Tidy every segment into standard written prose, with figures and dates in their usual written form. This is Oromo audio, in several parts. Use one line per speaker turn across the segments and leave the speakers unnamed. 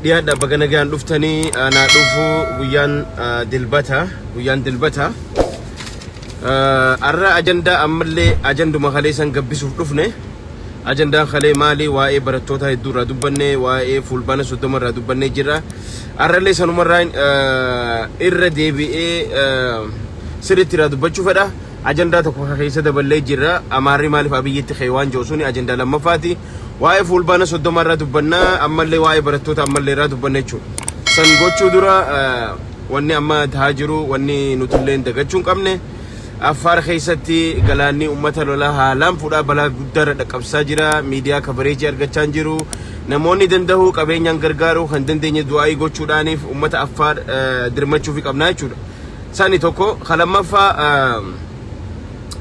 Dhiyaadha, baga nagaan dhuftanii. Naa dhufu. Guyyaan Dilbata, guyyaan Dilbata. Arra ajandaa ammallee ajanduma kalee san gabbisuuf dhufne. Ajandaan kalee maali? Waa'ee barattoota hedduu irraa dubbanne, waa'ee Fulbaana 30 irraa dubbannee jirra. Arrallee sanumarraa irra deebi'ee sirriitti irraa dubbachuu fedha. Ajandaa tokko keessa daballee jirra. Amaarri maaliif Abiyyitti ka'e waan jiru suni ajandaa lammaffaati. Waa'ee Fulbaana 30 irraa dubbannaa, ammallee waa'ee barattoota ammallee irraa dubbanna jechuudha. San gochuu dura, wanni amma tahaa jiru, wanni nutullee dagachuu hin qabne, Affaar keessatti galaanni uummata lolaa haalaan fuudhaa balaa guddaa irra dhaqqabsaa jira. Miidiyaa coverage argachaa hin jiru. Namoonni danda'uu qabeenyaan gargaaruu kan dandeenye du'aayii gochuudhaaniif uummata Affaar dirmachuufi qabnaa jechuudha. Sani tokko. Kan lammaffaa,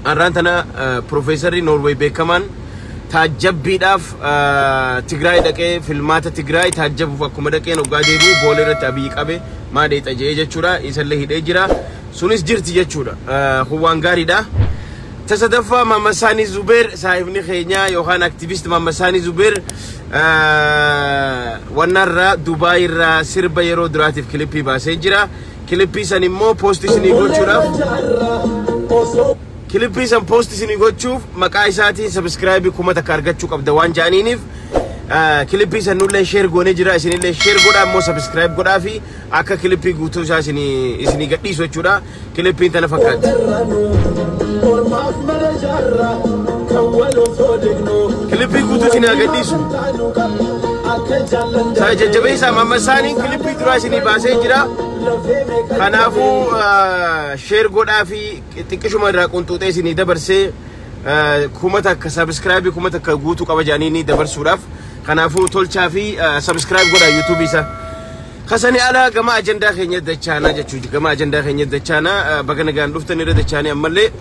har'aan tana Piroofeesarri Noorweey beekamaan taajjabbiidhaaf Tigraay dhaqee, filmaata Tigraay taajjabuuf akkuma dhaqeen hoggaa deebi'u Boolee irratti Abiyyi qabe, maa dheexa jedhee jechuudha. Isallee hidhee jira. Sunis jirti jechuudha. Kun waan gaariidha. Ta sadaffaa, Maammasaanii Zubeer, saahibni keenya yookaan activist Maammasaanii Zubeer, wannarraa Dubaay irraa sirba yeroo duraatiif clip baasee jira. Clip san immoo post isinii gochuudhaaf, clip san post isinii gochuuf maqaa isaatiin subscribe 1000 argachuu qabda waan ja'aniiniif, clip san nullee share goonee jira. Isinillee share godhaa, immoo subscribe godhaa fi akka clip guutuu isaa isinii gadhiisu jechuudha. Clippiin tana fakkaatti.
Ormaaf mana jaarraa kan wal osoo dignu.
Clip guutuu isinii haa gadhiisu.
Akka jaallan
Saa jajjabeessaa, Maammasaaniin clip duraa isinii baasee jira. Kanaafuu share godhaa fi xiqqishuma irraa qunxuuxee isinii dabarsee, 1000 subscribe 1000 guutuu qaba jedhanii ni dabarsuudhaaf. Kanaafuu tolchaa fi subscribe godhaa YouTube isaa. Kasani alaa gama ajandaa keenya dachaanaa jechuudha. Gama ajandaa keenya dachaanaa, baga nagaan dhuftan irra dachaanii. Ammallee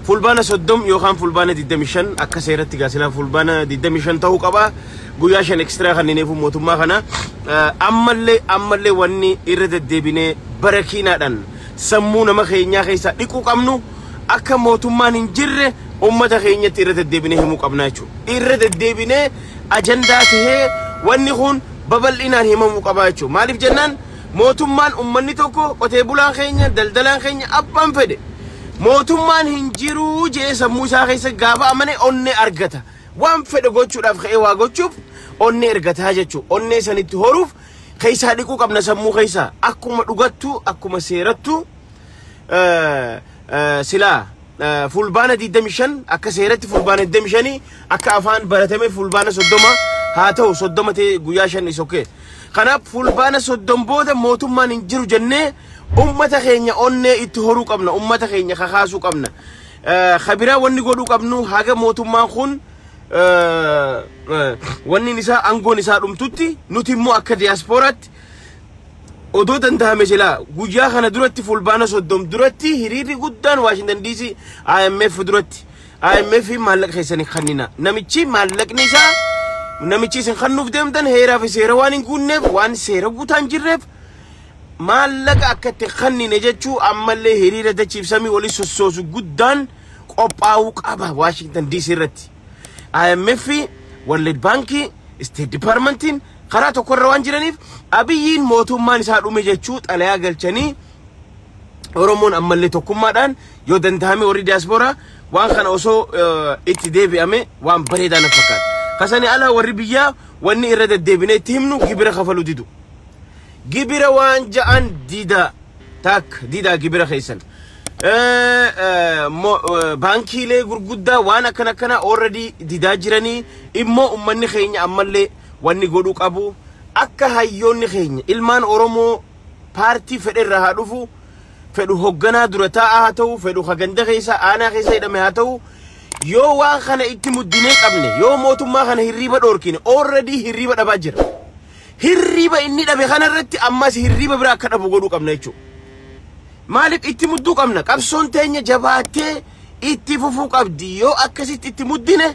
Fulbaana 30 yookaan Fulbaana 25, akka seeratti gaasilaa Fulbaana 25 ta'uu qaba. Guyyaa 5 extra kanneeneefu mootummaa kana. Ammallee wanni irra deddeebinee barakiinaadhaan sammuu nama keenyaa keessaa dhiquu qabnu, akka mootummaan hin jirre ummata keenyatti irra deddeebinee himuu qabna jechuudha. Irra deddeebinee ajandaa tahee wanni kun babal'inaan himamuu qaba jechuudha. Maaliif jennaan, mootummaan ummanni tokko, qotee bulaan keenya, daldalaan keenya, abbaan fedhe mootummaan hin jiruu jee sammuu isaa keessa gaafa amane onnee argata. Waan fedhe gochuudhaaf ka'ee waa gochuuf onnee argataa jechuudha. Onnee sanitti horuuf keessaa dhiquu qabna sammuu keessaa. Akkuma dhugattu, akkuma seerattu, silaa Fulbaana 25, akka seeratti Fulbaana 25, akka afaan baratame Fulbaana 30 haa ta'u, 30 ta'e guyyaa 5 is okay. Kanaaf Fulbaana 30 booda mootummaan hin jiru jennee ummata keenya onnee itti horuu qabna, ummata keenya kakaasuu qabna. Kabiraa wanni godhuu qabnu, haga mootummaan kun wanni isaa aangoon isaa dhumtutti, nuti immoo akka diyaaspooraatti odoo danda'ame silaa guyyaa kana duratti, Fulbaana 30 duratti, hiriirri guddaan Waashintan DC IMF duratti, IMF maallaqa keessanii kannina, namichi maallaqni isaa, namichi isin kannuuf deemtan heeraa fi seera waan hin guunneef, waan seera guutaa hin jirreef maallaqa akka itti kannine jechuu, ammallee hiriira dachiif samii walii sossoosu guddaan qophaa'uu qaba Waashintan DC irratti. IMF, World Bank, State Departmentiin karaa tokkorra waan jiraniif, Abiyyiin mootummaan isaa dhume jechuu xalayaa galchanii, Oromoon ammallee tokkummaadhaan yoo danda'ame warri diyaaspooraa waan kana osoo itti deebi'ame waan bareedaa na fakkaata. Kasani alaa warri biyyaa wanni irra deddeebinee itti himnu gibira kafaluu didu. Gibira waan ja'an dida, takka didaa gibira keessan. Baankiilee gurguddaa waan akkana akkana already didaa jiranii. Immoo ummanni keenya ammallee wanni godhuu qabu, akka hayyoonni keenya ilmaan Oromoo paartii fedhe irraa haa dhufu, fedhu hogganaa dura taa'aa haa ta'u, fedhu haganda keessa aanaa keessa hidhame haa ta'u, yoo waan kana itti muddinee qabne, yoo mootummaa kana hirriiba dhoorkine, already hirriiba dhabaa jira. Hirriiba inni dhabe kanarratti ammas hirriiba biraa akka dhabu godhuu qabna jechuudha. Maaliif itti mudduu qabna? Qabsoon teenya jabaattee itti fufuu qabdi. Yoo akkasitti itti muddine,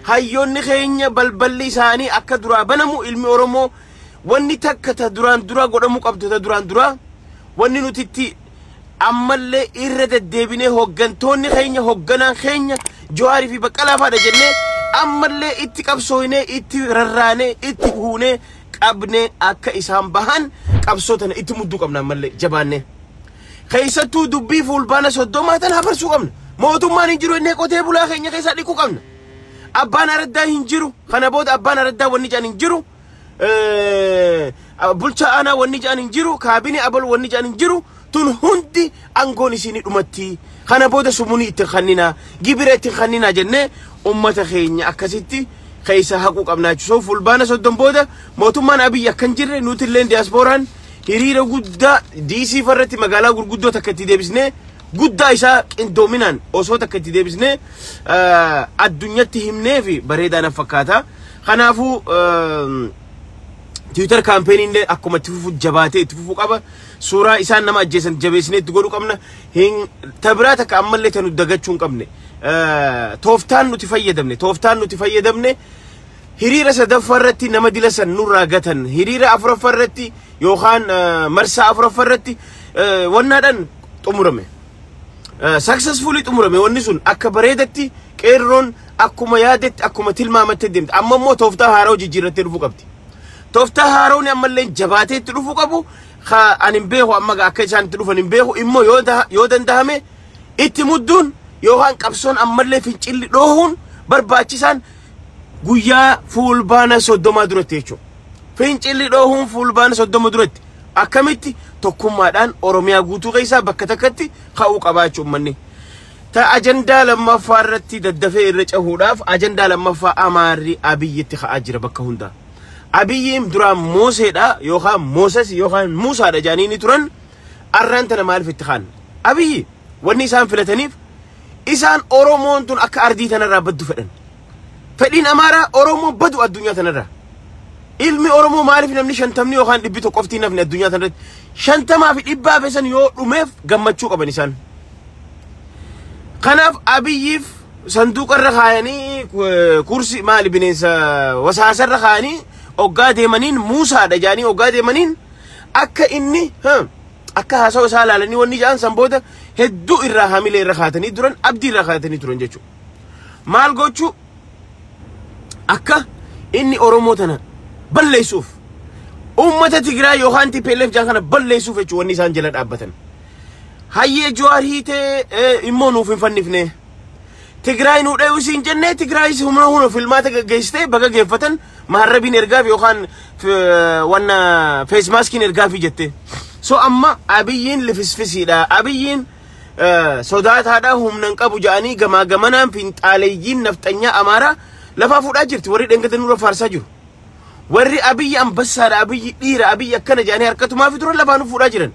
hayyoonni keenya balballi isaanii akka duraa banamu, ilmi Oromoo wanni takka ta duraan dura godhamuu qabdu, ta duraan dura wanni nuti itti ammallee irra deddeebinee hoggantoonni keenya, hogganaan keenya Jawaarii fi Baqqalaa fa'aadha jennee Ammallee itti qabsooynee, itti rarraanee, itti huunee qabnee akka isaan bahan qabsoo tana itti mudduu qabna ammallee jabaannee. Keessattuu dubbii Fulbaana 30 tana hafarsuu qabna. Mootummaan hin jiru innee qotee bulaa keenya keessaa dhiquu qabna. Abbaan araddaa hin jiru. Kana booda abbaan araddaa wanni jedhan hin jiru. Bulchaa aanaa wanni jedhan hin jiru. Kaabinee abal wanni jedhan hin jiru. Tun hundi aangoon isinii dhumatti. Kana booda sumunii itti kanninaa, gibira itti kanninaa jennee ummata keenya akkasitti keessa haquu qabna jechuudha. So Fulbaana 30 booda mootummaan Abiyyi akka hin jirre nuti illee diyaaspooraan hiriira guddaa DC farratti magaalaa gurguddoo takka itti deebisnee, guddaa isaa qindoominaan osoo takka itti deebisnee addunyatti himnee fi bareedaa na fakkaata. Kanaafuu Twitter campaign illee akkuma itti fufu jabaatee itti fufuu qaba. Suuraa isaan nama ajjeesan jabeessinee itti godhuu qabna. Hin tabiraa takka ammallee tanu dagachuu hin qabne. Tooftaan nuti fayyadamne hiriira sadaffaa irratti nama dila san nurraa gatan, hiriira afuraffaa irratti yookaan marsaa afuraffaa irratti wannaadhaan xumurame. Successfully xumurame wanni sun akka bareedatti, qeerroon akkuma yaadetti, akkuma tilmaamatte deemte. Amma immoo tooftaa haaraa jijjiirrattee dhufuu qabdi. Tooftaa haaroon ammallee jabaatee itti dhufuu qabu. Ani hin beeku, amma akka isaan itti dhufan hin beeku, immoo yoo dandahame itti mudduun yookaan qabsoon ammallee fincilli dhoohuun barbaachisaan guyyaa Fulbaana 30 duratti jechuudha. Fincilli dhoohuun Fulbaana 30 duratti akkamitti tokkummaadhaan Oromiyaa guutuu keessaa bakka takkatti ka'uu qabaa jechuudha uummanni. Ta ajandaa lammaffaa irratti daddafee irra cahuudhaaf, ajandaa lammaffaa Amaarri Abiyyitti ka'aa jira bakka hundaa. Abiyyiin duraan Mooseedha yookaan Mooses yookaan Muusaadha jedhanii ni turan, arraan tana maaliif itti ka'an? Abiyyi wanni isaan filataniif isaan Oromoon tun akka ardii tanarraa baddu fedhan. Fedhiin Amaaraa Oromoo badu addunyaa tanarraa. Ilmi Oromoo maaliif namni 50 yookaan 100 qofti hin hafne addunyaa tanarratti? 50 fi 100 fesan yoo dhumeef gammachuu qaban isaan. Kanaaf Abiyyiif sanduuqa irra kaayanii, kursi maali, bineensa wasaasarra kaayanii oggaa deemaniin, Muusaadha jedhanii oggaa deemaniin, akka inni akka haasawa isaa ilaalanii wanni jedhan san booda hedduu irraa hamilee irra kaatanii turan, abdii irraa kaatanii turan jechuudha. Maal gochuu, akka inni Oromoo tana balleessuuf, uummata Tigraay yookaan TPLF jedhan kana balleessuuf jechuudha wanni isaan jala dhaabbatan. Hayyee, Jawaar hiitee immoo nuuf hin fannifne. Tigraay nuu dhayuu siin jennee, Tigraay humna humna filmaata gaggeessitee baga geeffatan, maharrabiin ergaaf yookaan wanna face maskiin ergaafi jette. So amma Abiyyiin lifisfisiidha. Abiyyiin sodaataadha, humna hin qabu jedhanii gamaa gamanaan finxaaleeyyiin nafxanyaa Amaaraa lafaa fuudhaa jirti, warri dhengata nurra faarsaa jiru. Warri Abiyyi ambassaadha, Abiyyi dhiira, Abiyyi akkana jedhanii harkatumaa fi turan lafaa nu fuudhaa jiran.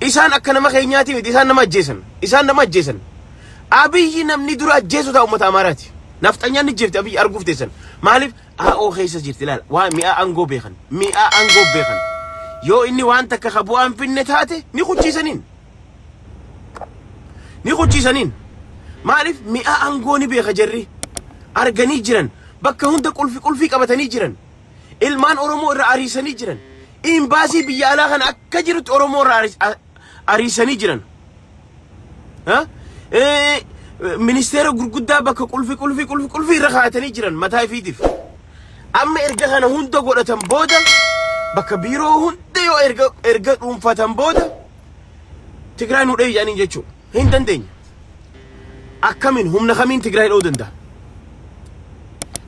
Isaan akka nama keenyaati miti, isaan nama ajjeesan. Isaan nama ajjeesan. Abiyyi namni dura ajjeesu ta'a uummata Amaaraati. Nafxanyaan ni jeefti Abiyyi arguuf teessan. Maaliif AO keessa jirti ilaala. Waa mi'a aangoo beekan. Mi'a aangoo beekan. Yoo inni waan takka ka bu'aan finne taate ni kuchiisaniin. Ni kuchiisaniin. Maaliif mi'a aangoo ni beeka jarri. Arganii jiran. Bakka hunda qulfi qulfii qabatanii jiran. Ilmaan Oromoo irra ariisanii jiran. Imbaasii biyya alaa kana akka jirutti Oromoo irra ariisanii jiran. Ministeera gurguddaa bakka qulfi qulfi qulfi qulfii irra kaa'atanii jiran mataa ifiitiif. Amma erga kana hunda godhatan booda, bakka biiroo hunda yoo erga dhuunfatan booda, Tigraay nu dhee jedhaniin jechuudha. Hin dandeenye. Akkamiin, humna kamiin Tigraay dha'uu danda'a?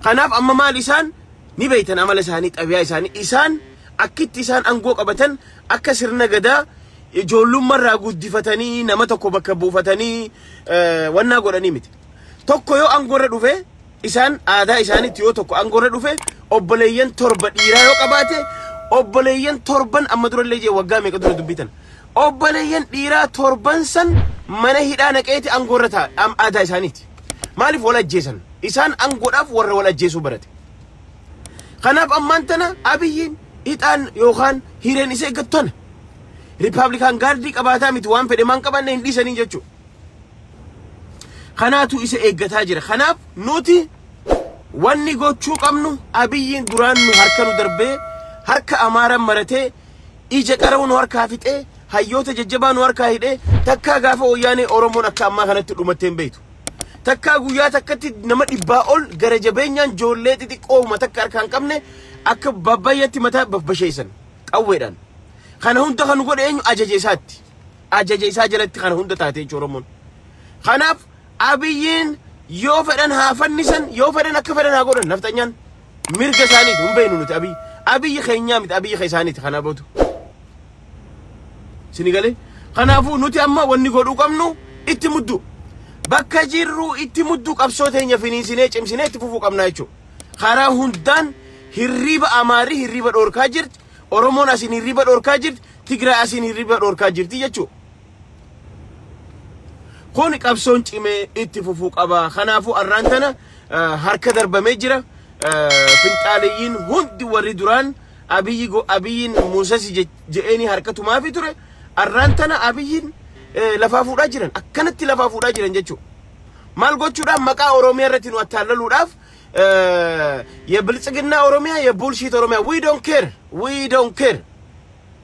Kanaaf amma maal, isaan ni beeytan amala isaanii, xabiyaa isaanii, isaan akkitti isaan aangoo qabatan akka sirna gadaa ijoollummarraa guddifatanii nama tokko bakka buufatanii wannaa godhanii miti. Tokko yoo aangoorra dhufe, isaan aadaa isaaniitti yoo tokko aangoorra dhufe, obboleeyyan torba dhiiraa yoo qabaate, obboleeyyan torban, amma durallee jee, waggaa meeqa dura dubbitan, obboleeyyan dhiiraa torban san mana hidhaa naqeeti aangoorra ta'a aadaa isaaniiti. Maaliif wal ajjeesan? Isaan aangoodhaaf warra wal ajjeesuu barate. Kanaaf ammaan tana Abiyyiin ixaan yookaan hireen isa eeggattu tana. Republican Guardii qabaataa miti, waan fedhe maan qabanne hin dhiisanii jechuudha. Kanaatu isa eeggataa jira. Kanaaf nuti wanni gochuu qabnu, Abiyyiin duraan nu harka nu darbee, harka Amaaraan maratee, ija qara'uu nu harkaa fixee, hayyoota jajjabaa nu harkaa hidhee, takkaa gaafa wayyaanee Oromoon akka ammaa kanatti dhumattee hin beektu. Takkaa guyyaa takkatti nama 100 ol gara jabeenyaan ijoollee xixiqqoo takka harkaa hin qabne akka babbayyatti mataa babbasheessan qawweedhaan. Kana hunda kan godhe eenyu? Ajaja isaatti. Ajaja isaa jalatti kana hunda taate jechuudha Oromoon. Kanaaf Abiyyiin yoo fedhan haa fannisan, yoo fedhan akka fedhan haa godhan, nafxanyaan mirga isaaniiti. Hin beeknu nuti Abiyyi. Abiyyi keenyaa miti, Abiyyi isaaniiti kana boodu. Sini galee? Kanaafuu nuti amma wanni godhuu qabnu itti muddu. Bakka jirru itti muddu, qabsoo teenya finiinsinee cimsinee itti fufuu qabna jechuudha. Karaa hundaan hirriba Amaarri hirriba dhoorkaa jirti. Oromoon asiin hirriba dhoorkaa jirti. Tigraay asiin hirriba dhoorkaa jirti jechuudha. Kun qabsoon cimee itti fufuu qaba. Kanaafuu arraan tana harka darbamee jira. Finxaaleyyiin hundi warri duraan Abiyyi Abiyyiin Muusasi je'eenii harka tumaafi ture. Arraan tana Abiyyiin lafaa fuudhaa jiran. Akkanatti lafaa fuudhaa jiran jechuudha. Maal gochuudhaaf? Maqaa Oromiyaa irratti nu attaallaluudhaaf, የብልጽግና ኦሮሚያ፣ የ bullshit Oromiyaa, we don't care, we don't care.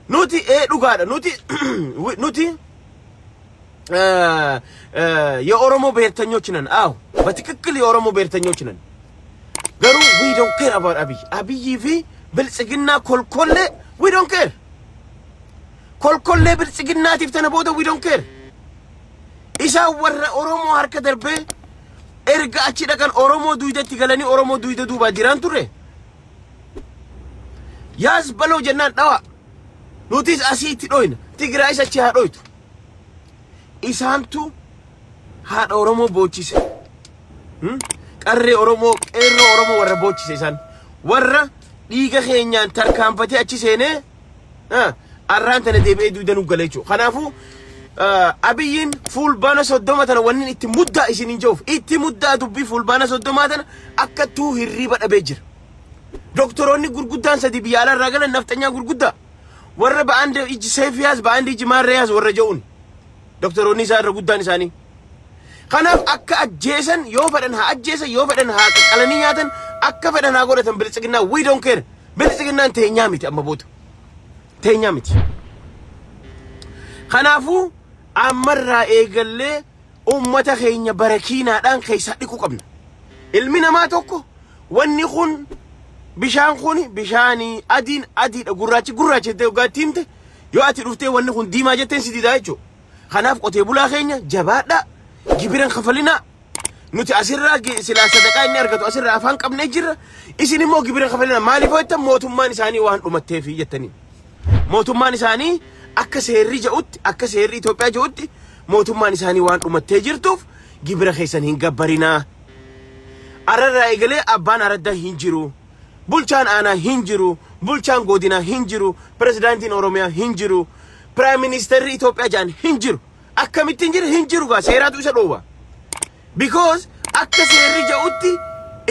Nuti ee dhugaadha, nuti የኦሮሞ ብሔርተኞች ነን። አዎ፣ በትክክል የኦሮሞ ብሔርተኞች ነን። Garuu we don't care about Abiy. Abiyyii fi Biltsiginnaa kolkollee we don't care. Kolkollee Biltsiginnaatiif tana booda we don't care. Isaan warra Oromoo harka darbee erga achi dhaqan Oromoo duydatti galanii Oromoo duyda duubaa jiraan turre. Yaas baloo jennaan dhawa. Nutis asii itti dhoyna. Tigraayis achi haa dhoytu. Isaantu haadha Oromoo boochise. Qarree Oromoo, qeerroo Oromoo warra boochise isaan. Warra dhiiga keenyaan tarkaanfatee achi seenee arraan tana deebi'ee duyda nu gala jechuudha. Kanaafuu Abiyyiin Fulbaana 30 tana wanni itti muddaa isin hin jiruuf itti muddaa dubbii Fulbaana 30 tana akka tuu hirriba dhabee jira. Doktoroonni gurguddaan sadi biyya alaarraa galan nafxanyaa gurguddaa. Warra በአንድ እጅ ሰይፍ ያዝ፣ በአንድ እጅ ማር ያዝ warra jedhuun doktoroonni isaa irra guddaan isaanii. Kanaaf akka ajjeesan, yoo fedhan haa ajjeesan, yoo fedhan haa qaqqalanii nyaatan, akka fedhan haa godhatan, Biltsiginnaa we don't care. Biltsiginnaan teenyaa miti amma booda. Teenyaa miti. Kanaafuu ammarraa eegallee uummata keenya barakiinaadhaan keessaa dhiquu qabna. Ilmi namaa tokko wanni kun bishaan, kun bishaanii adiin adiidha, gurraachi gurraacha jettee waggaatti himte, yoo ati dhuftee wanni kun diimaa jetteen si didaa jechuudha. Kanaaf qotee bulaa keenya jabaadhaa, gibiran kafalinaa. Nuti asirraa silaa sadaqaa inni argatu asirraa afaan qabnee jirra. Isin immoo gibira kafalinaa. Maaliif jettan? Mootummaan isaanii waan dhumatteefi jettanii. Mootummaan isaanii akka seerri jedhutti, akka seerri Itoophiyaa jedhutti, mootummaan isaanii waan dhumattee jirtuuf gibira keessan hin gabbarinaa. Ararraa eegalee abbaan araddaa hin jiru. Bulchaan aanaa hin jiru. Bulchaan godinaa hin jiru. Pirezidaantiin Oromiyaa hin jiru. Prime ministerri Itoophiyaa jedhan hin jiru. Akkamittiin jira? Hin jiru gaa, seeraatu isa dhoowwa. Because akka seerri jedhutti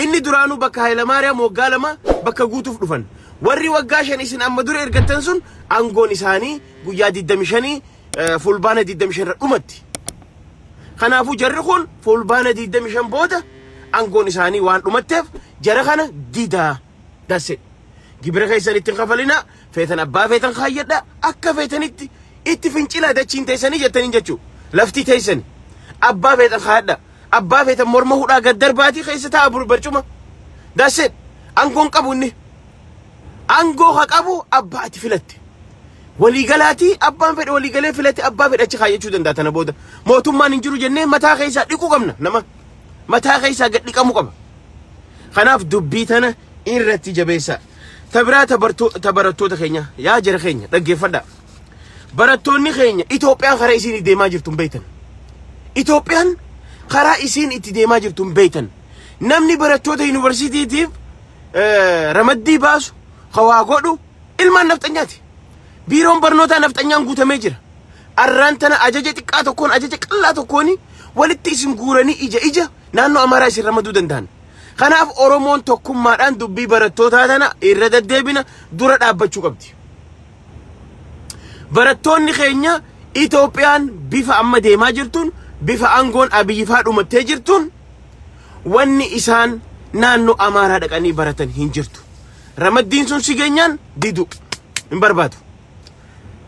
inni duraanuu bakka Hayilamaariyaam waggaa 2 bakka guutuuf dhufan. Warri waggaa 5 isin amma dura ergattan sun aangoon isaanii guyyaa 25, Fulbaana 25 irra dhumatti. Kanaafuu jarri kun Fulbaana 25 booda aangoon isaanii waan dhumatteef jara kana didaa. That's it. Gibira keessan ittiin kafalinaa, feetan abbaa feetan kaayyadhaa, akka feetanitti itti fincilaa, dachiin teessanii jettaniin jechuudha. Lafti teessani. Abbaa feetan kaayadhaa. Abbaa feetan morma hudhaa gad darbaatii keessa taa'a barcuma. That's it. Aangoon qabu inni. Aangoo haa qabu abbaa ati filatte. Waliigalaatii abbaan fedhe waliigalee filate abbaa fedhe achi kaayyachuu danda'a tana booda. Mootummaan hin jiru jennee mataa keessaa dhiquu qabna nama. Mataa keessaa gad dhiqamuu qaba. Kanaaf dubbii tana irratti jabeessaa. Tabiraa ta barattoota keenya, yaa jara keenya, dhaggeeffadhaa. Barattoonni keenya Itoophiyaan karaa isiin deemaa jirtu hin beektan. Itoophiyaan karaa isiin itti deemaa jirtu hin beektan. Namni barattoota yuunivarsiitiitiif ramaddii baasu hawaa godhu ilmaan nafxanyaati. Biiroon barnootaa nafxanyaan guutamee jira. Arraan tana ajaja xiqqaa tokkoon, ajaja qal'aa tokkoon walitti isin guuranii ija ija naannoo Amaaraa isin ramaduu danda'an. Kanaaf Oromoon tokkummaadhaan dubbii barattootaa tana irra deddeebina dura dhaabbachuu qabdi. Barattoonni keenya Itoophiyaan bifa amma deemaa jirtuun, bifa aangoon Abiyyi faa dhumattee jirtuun, wanni isaan naannoo Amaaraa dhaqanii baratan hin jirtu. Ramaddiin sun si geenyaan didu hin barbaadu.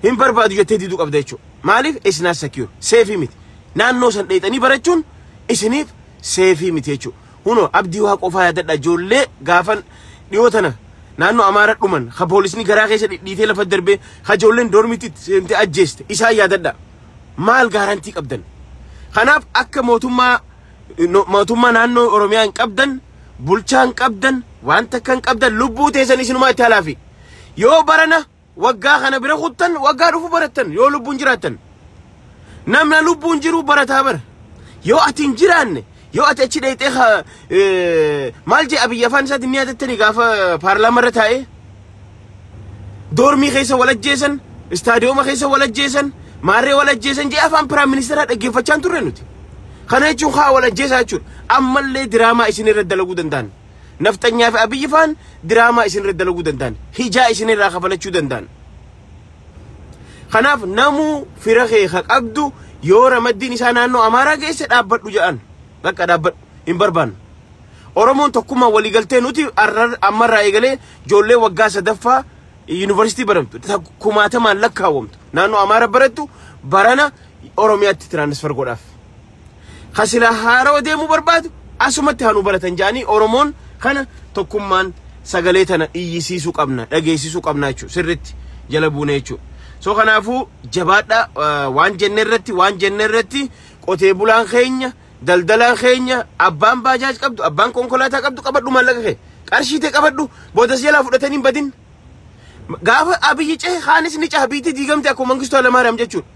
Hin barbaadu jettee diduu qabda jechuudha. Maaliif? It's not secure. Safe miti. Naannoo san dheexanii barachuun isiniif Safe miti jechuudha. Hunoo Abdii Waa qofaa yaadadha, ijoollee gaafan dhiyoo tana naannoo Amaara dhuman, ka poolisni garaa keessa dhidhiitee lafa darbee, ka ijoolleen dormitti seentee ajjeeste isaan yaadadha. Maal guarantee qabdan? Kanaaf akka mootummaa naannoo Oromiyaa hin qabdan, bulchaa hin qabdan, waan takka hin qabdan, lubbuu teessan isinumaa itti halaafi. Yoo barana waggaa kana bira kuttan, waggaa dhufu barattan yoo lubbuun jiraattan. Namna lubbuun jiru barataa bara. Yoo ati hin jiraanne, yoo ati achi dheexee, maal jee Abiyyi afaan isaatiin ni yaadattanii gaafa paarlaamaa irra taa'ee? Dormii keessa wal ajjeesan, istaadiyooma keessa wal ajjeesan, maarree wal ajjeesan jee afaan prime ministeraa dhaggeeffachaa turre nuti. Kana jechuun haa wal ajjeesaa jechuudha. Ammallee diraamaa isin irra dalaguu danda'an. Nafxanyaa fi Abiyyi faan diraamaa isin irra dalaguu danda'an. Hijaa isin irraa kafalachuu danda'an. Kanaaf namuu fira kee ka qabdu yoo ramaddiin isaa naannoo Amaaraa geesse dhaabbadhu jedhan. Bakka dhaabbadhu hin barbaannu. Oromoon tokkummaa waliigaltee nuti ammarraa eegalee ijoollee waggaa sadaffaa yuunivarsiitii baramtu kumaatamaan lakkaawwamtu naannoo Amaaraa barattu barana Oromiyaatti transfer godhaaf. Kasila haarawa deemuu barbaadu asumatti haanuu baratan jedhanii, Oromoon kana tokkummaan sagalee tana iyyisiisuu qabna, dhageessisuu qabna jechuudha, sirritti jala buune jechuudha. So kanaafuu jabaadha, waan jenne irratti qotee bulaan keenya, daldalaan keenya, abbaan baajaaj qabdu, abbaan konkolaataa qabdu, qabadhu maallaqa kee, qarshii ta'e qabadhu, boodas jalaa fudhatanii hin badin. Gaafa Abiyyi cehe kaanis ni caha, biitti diigamte akkuma Mangistuu Hayilamaariyaam jechuudha.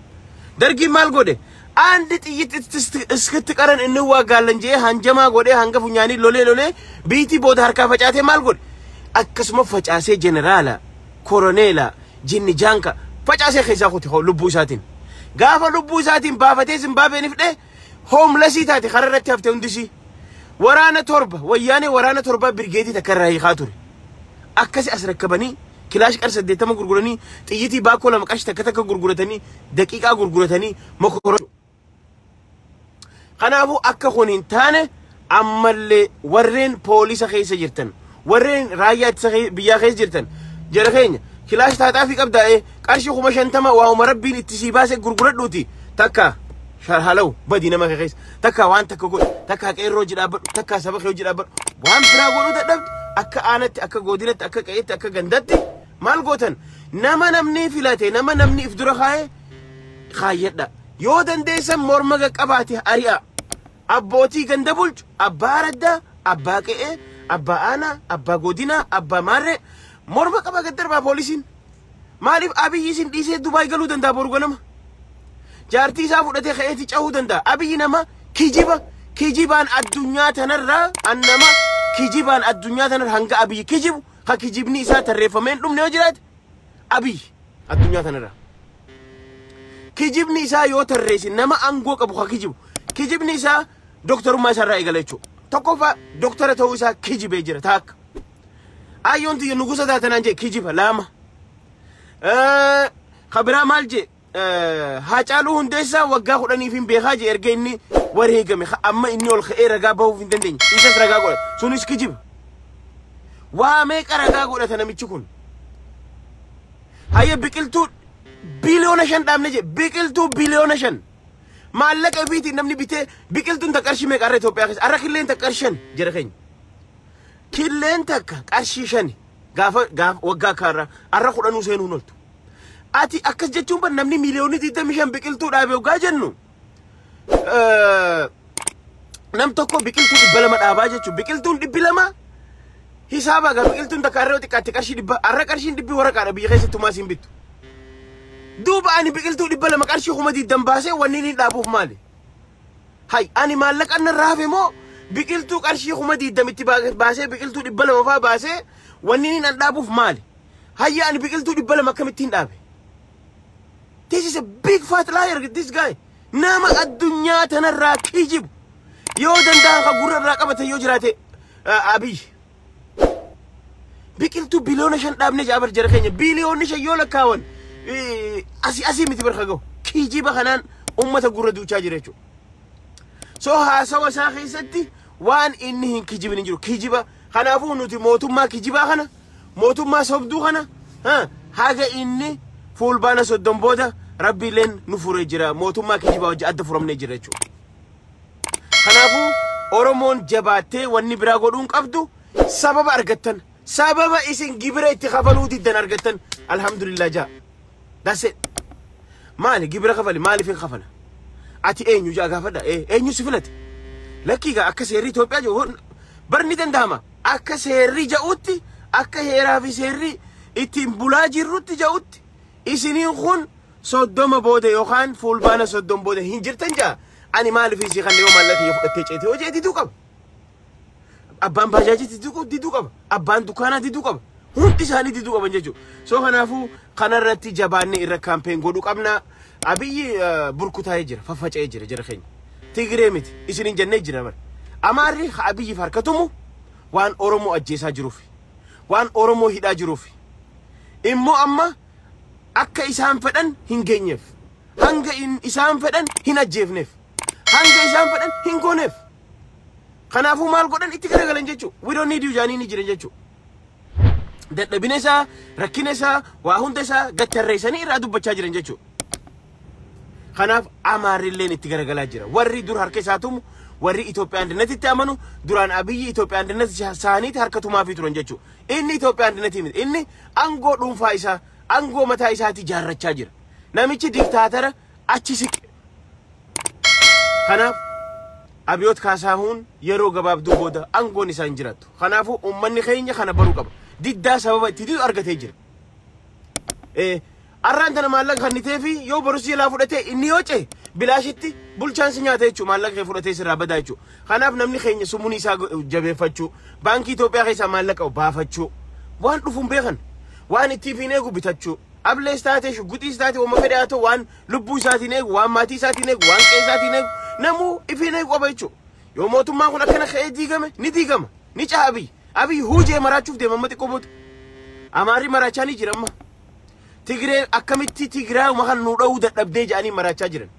Dargiin maal godhe? አንድ ጥይት እስክትቀረን እንዋጋለን jee hanjamaa godhee hanga funyaanii lolee lolee biitii booda harkaa facaatee maal godhe? Akkasuma facaasee jeneraala, koroneela, jinni jaanka facaasee keessaa kuti lubbuu isaatiin. Gaafa lubbuu isaatiin baafatee Zimbaabuween fidhee homelessii taate, karaa irratti hafte hundisii. Waraana torba wayyaanee, waraana torba birgeetii takka irraa hiikaa ture. Akkasi as rakkabanii kilaash qar 80 gurguranii, xiyyitii baakoo lama qarshii takka takka gurguratanii, daqiiqaa gurguratanii mokoroo. Kanaafuu akka kun hin taane ammallee warreen poolisa keessa jirtan, warreen raayyaa ittisa biyyaa keessa jirtan, jara keenya, kilaash taaxaafii qabdaa'ee qarshii 50,000 waa'uma rabbiin itti sii baase gurguradhuuti takka halaw badii nama keessa, takka waan takka godhu, takka qeerroo hojii dhaabbadhu, takka saba kee hojii dhaabbadhu. Waan biraa godhuu dadhabdu, akka aanatti, akka godinatti, akka qe'eetti, akka gandatti maal gootan? Nama namni filate, nama namni if dura kaa'e kaayyadha. Yoo dandeessan morma qaqqabaate ari'a. Abbootii ganda bulchu, abbaa raddaa, abbaa qe'ee, abbaa aanaa, abbaa godinaa, abbaa maarree morma qaba gad darbaa poolisiin. Maaliif? Abiyyi isin dhiisee Dubaay galuu danda'a boru ganama. Jaartii isaa fudhatee ka'eeti cahuu danda'a. Abiyyi nama kijiba kijibaan addunyaa tanarraa, an nama kijibaan addunyaa tanarra hanga Abiyyi kijibu ha kijibni isaa tarreeffamee hin dhumne yoo jiraate Abiyyi addunyaa tanarraa. Kijibni isaa yoo tarreessin, nama aangoo qabu ha kijibu, kijibni isaa doktorummaa isaarraa eegala jechuudha. Tokkoffaa doktara ta'uu isaa kijibee jira taakka. Ayyoon tiyya nugusa taatanaan jee, kijiba lama. Kabiraa maal jee? Haacaaluu Hundeessaa waggaa 10f hin beekaa jee, erga inni wareegame amma inni ol ka'ee ragaa bahuuf hin dandeenye. Isas ragaa godhata. Sunis kijiba. Waa meeqa ragaa godhata namichi kun? Hayya, biqiltuu 5 biliyoona dhaabne jee, biqiltuu 5 biliyoona. Maallaqa ofiitiin namni bitee biqiltuun takka qarshii meeqa har'a Itoophiyaa keessa? Har'a killeen takka qarshii 5 jira keenya. Killeen takka qarshii 5 gaafa gaafa waggaa kaarraa har'a 10nuu seenuu hin ooltu. Ati akkas jechuun ban namni 25 miliyoona biqiltuu dhaabe waggaa jennu, nam tokko biqiltuu 200 dhaabaa jechuun, biqiltuun 200 hisaaba gaa, biqiltuun takka har'a yoo xiqqaatte qarshii 100, har'a qarshiin 100 waraqaadha, biyya keessatti tumaa siin bittu. Duuba ani biqiltuu 200 qarshii 20,000 baasee wanni inni dhaabuuf maali? Hay, ani maallaqa narraa hafe moo biqiltuu qarshii 20,000tti baasee, biqiltuu 200 faa baasee wanni inni an dhaabuuf maali? Hayya, ani biqiltuu 200 akkamittiin dhaabe? This is a big fat liar, this guy. Nama addunyaa tanarraa kijibu. Yoo danda'an ka gurra irraa qabatan yoo jiraate Abiy. Biqiltuu 5 biliyoona dhaabne jaabar, jara keenya, 5 biliyoonni yoo lakkaawan asii asii miti barka gahu. Kijiba kanaan ummata gurra duuchaa jira jechuudha. So haasawa isaa keessatti waan inni hin kijibin hin jiru. Kijiba kanaafuu nuti mootummaa kijibaa kana, mootummaa sobduu kana, haga inni fuulbaana 30 booda rabbiileen nu furee jira. Mootummaa kijibaa wajji adda furamnee jira jechuudha. Kanaafuu Oromoon jabaattee wanni biraa godhuun qabdu sababa argattan. Sababa isin gibira itti kafaluu diddan argattan. Alhamdulillah jaa. That's it. Maali gibira kafali maaliif hin kafala? Ati eenyu jaa gaafadha. Eenyu si filate? Lakkii gaa akka seerri Itoophiyaa jiru barni danda'ama. Akka seerri ja'utti akka heeraa fi seerri ittiin bulaa jirrutti ja'utti isiniin kun 30 booda yookaan fulbaana 30 booda hin jirtan jaa. Ani maaliif isii kan yoo maallaqa kiyya fudhattee ceete hojii diduu qaba. Abbaan baajaajii diduu qaba. Abbaan dukkaanaa diduu qaba. Hundi isaanii diduu qaban jechuudha. So kanaafuu kanarratti jabaannee irra kaampeen godhuu qabna. Abiyyi burkutaa'ee jira, faffaca'ee jira jara keenya. Tigiree miti isiniin jennee jira bara. Amaarri Abiyyiif harkatumu waan Oromoo ajjeesaa jiruuf, waan Oromoo hidhaa jiruuf. Immoo amma akka isaan fedhan hin geenyeef, hanga isaan fedhan hin ajjeefneef, hanga isaan fedhan hin gooneef. Kanaafuu maal godhan itti garagalan jechuudha. We don't need you jaanii ni jiran jechuudha. Dadhabina isaa, rakkina isaa, waa hunda isaa gattarreessanii irraa dubbachaa jiran jechuudha. Kanaaf Amaarrilleen itti garagalaa jira. Warri dur harka isaa tumu, warri Itoophiyaa andinatitti amanu, duraan Abiyyi Itoophiyaa andinati isaaniitti harka tumaafii turan jechuudha. Inni Itoophiyaa andinatii miti. Inni aangoo dhuunfaa isaa, aangoo mataa isaatii jaarrachaa jira. Namichi diktaatara achi siqe. Kanaaf Abiyoot Kaasaahuun yeroo gabaabduu booda aangoon isaa hin jiraattu. Kanaafuu uummanni keenya kana baruu qaba. Diddaa sababa itti didu argatee jira. Arraan tana maallaqa kennitee fi yoo borus jalaa fudhatee inni yoo ce'e bilaashitti bulchaan si nyaata jechuudha. Maallaqa kee fudhatee sirraa badaa jechuudha. Kanaaf namni keenya sumuun isaa jabeeffachuu, baankii Itoophiyaa keessaa maallaqa baafachuu, waan dhufuun beekan, waan ittiin hin eegu bitachuu. Ablees taate, shugguxiis taate, uuma fedhe haa ta'u, waan lubbuu isaatiin eegu, waan maatii isaatiin eegu, waan qe'ee isaatiin eegu, namuu ifiin eegu qaba jechuudha. Yoo mootummaan kun akkana ka'ee diigame, ni diigama, ni caha Abiyyi. Abiyyi huujee maraachuuf deema amma xiqqoo booda. Amaarri maraachaa ni jira amma. Tigree akkamitti Tigraayuma kan nu dha'uu dadhabdee jedhanii maraachaa jiran.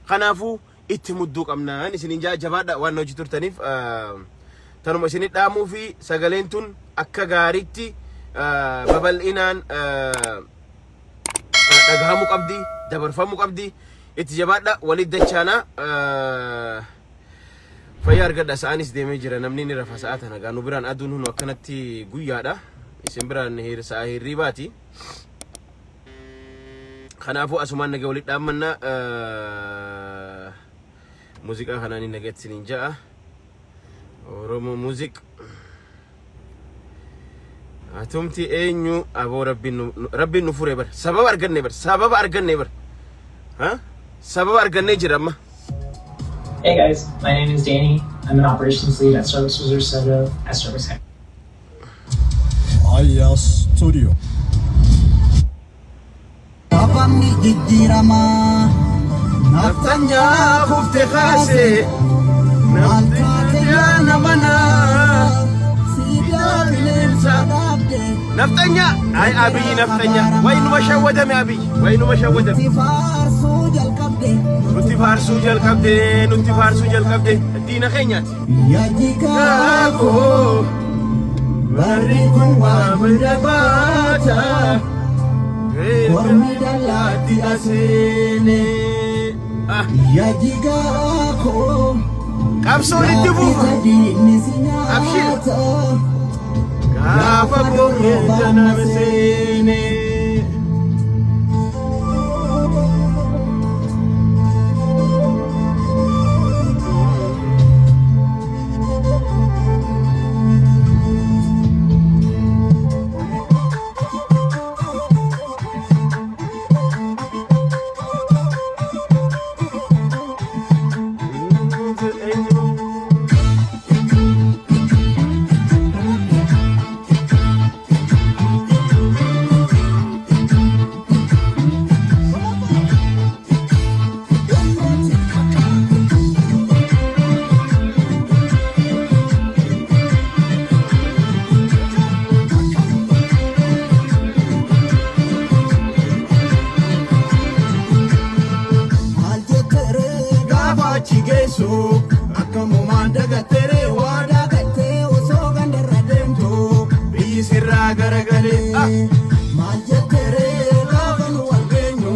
Kanaafuu itti mudduu qabnaan isiniin jabaadha waan hojii turtaniif tanuma isinit dhaamuu fi sagaleen tun akka gaariitti babal'inaan dhagahamuu qabdi, dabarfamuu qabdi. Itti jabaadha walitti dachaanaa. Fayyaa argadha sa'aanis deemee jira namni ni rafa sa'a tana nu biraan aduun hunu akkanatti guyyaadha. Isin biraan sa'a hirribaati. Kanaafuu asumaan nagaa walitti dhaammanna. Muuziqaa kanaan hin nagatti isiniin ja'a. Oromoo muuziq. Atumti eenyu aboo rabbiin nu fure bar. Sababa arganne bar. Sababa arganne bar. Sababa argannee jira amma.
Hey guys, my name is Danny. I'm an operations lead at Starbucks Reserve Soto at Starbucks headquarters.
Aya Studio.
Afamni jijjiirama.
Naftanyaa kufte kaase. Naftanyaa namana.
Siidaa bineensa dhaabde.
Naftanya ay Abiyyi naftanya way numa shawwadame Abiyyi way numa shawwadame.
Nutti faarsuu jalqabde.
Nutti faarsuu jalqabde nutti faarsuu jalqabde diina keenyaati.
Yajigaa
Kaakoo
barri kun
waa hunda baata.
Ormi dallaatti
aseene.
Yajigaa koo.
Qabsoon itti fufa.
Diinni si
Abshir.
nyaata.
Gaafa boonee jana seene.
Maal jetteree
Gaafa achi geessu akkamumaan dagattere waadaa
galtee osoo gandarra deemtu.
biyyi sirraa garagalee.
Maal jetteree gaafa nu wal
Geenyu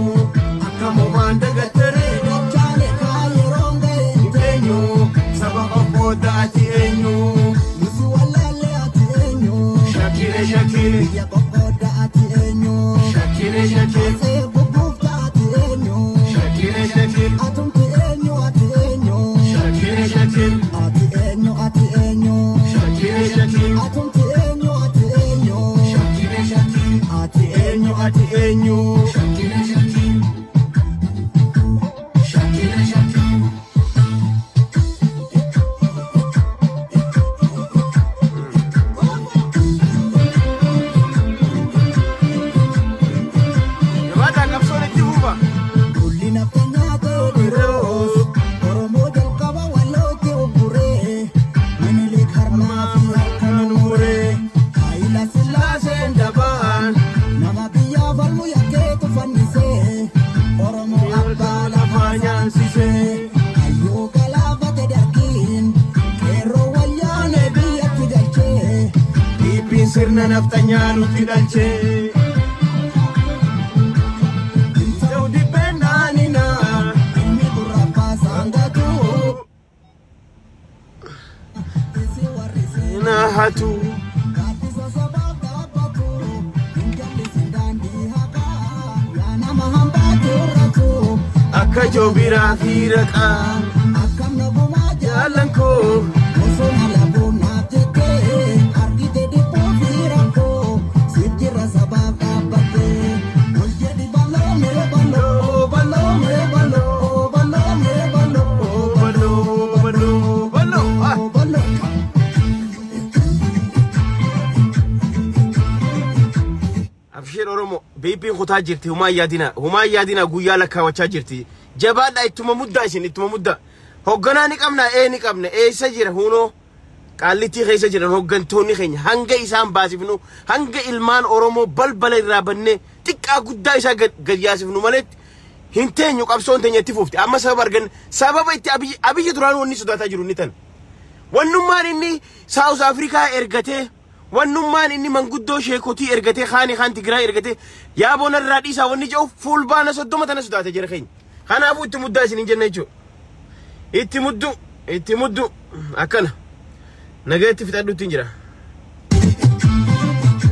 akkamumaan dagattere
geenyu.
Sirna naftanyaa nutti dhalchee. Ta'u dhibbennaanina.
Ilmi gurra baasaan gatu. Isi warri
Na hatu.
gaaddisa sabaaf dhaabbatu. Hin jallisin daandii haqaa. Yaa nama hambaa turratu.
Akka joobiraa fi raqaa.
Akkam nagumaa
Jaalan koo.
Osoo alabuun naaf jettee argite dhiphoo fi rakkoo siif jirra sabaaf dhaabbattee ol jedhi bal'oo mee bal'oo bal'oo mee bal'oo bal'oo mee bal'oo
Baloo baloo baloo. Ah.
bal'oo.
Abshir Oromoo beebiin kutaa jirti, humaa yaadina, humaa yaadina, guyyaa lakkaawachaa jirti. Jabaadha, ittuma muddaa, isin ittuma muddaa. Hogganaa ni qabna, ee ni qabna, eessa jira? Hunoo Qaallittii keessa jiran hoggantoonni keenya. Hanga isaan baasifnu, hanga ilmaan Oromoo balbala irraa bannee xiqqaa guddaa isaa gad yaasifnu maletti hin teenyu. Qabsoon teenya itti fufti. Amma sababa argan, sababa itti Abiyyi duraan wanni sodaataa jiru inni tan. Wannummaan inni South Africa ergatee, wannummaan inni manguddoo sheekotii ergatee, kaani kaan Tigraay ergatee, yaaboon irraa dhiisaa wanni jedhu Fulbaana 30 tana sodaate jira keenya. Kanaafuu itti muddaa isin hin jenna jechuudha. Itti muddu, itti muddu, akkana. Nagayatti fixadhuutti hin jira.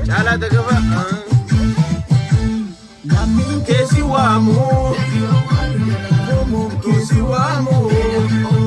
Caalaa Dagafa.
Lammiin
Keessi waamu.
Oromoo
Keessi waamu.